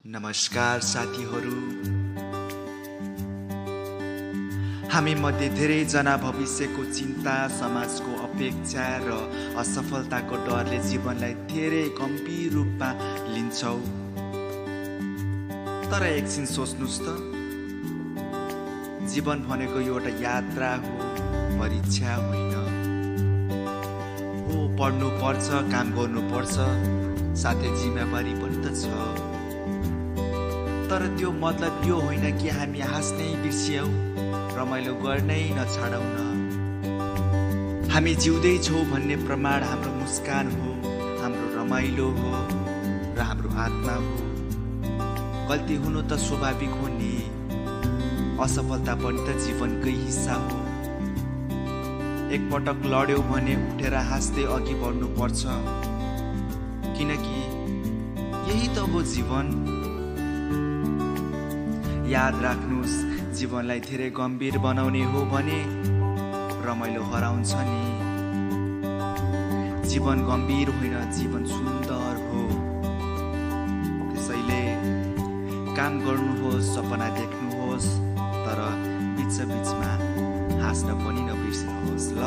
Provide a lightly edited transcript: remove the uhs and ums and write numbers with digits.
नमस्कार साथीहरू, हामी मध्ये धेरैजना भविष्यको चिन्ता, समाजको अपेक्षा र असफलताको डरले जीवनलाई धेरै गम्भीर रूपमा लिन्छौँ। तर एकछिन सोच्नुस् त, जीवन भनेको एउटा यात्रा हो, परीक्षा होइन। हो, पढ्नु पर्छ, काम गर्नु पर्छ, साथै जिम्मेवारी पनि त छ। तर त्यो मतलब यो होइन कि हामी हाँस्नै बिर्स्यौँ, रमाइलो गर्नै नछाडौँ न। हामी जिउँदैछौँ भन्ने प्रमाण हाम्रो मुस्कान हो, हाम्रो रमाइलो हो र हाम्रो आत्मा हो। गल्ती हुनु त स्वाभाविक हो नि, असफलता पनि त जीवनकै हिस्सा हो। एकपटक लड्यौ भने उठेर हाँस्दै अघि बढ्नु पर्छ, किनकि यही त हो जीवन। याद राख्नुस्, जीवनलाई धेरै गम्भीर बनाउने हो भने रमाइलो हराउँछ नि। जीवन गम्भीर होइन, जीवन सुन्दर हो। त्यसैले काम गर्नुहोस्, सपना देख्नुहोस्, तर बिचमा हाँस्न पनि नबिर्सिनुहोस् ल।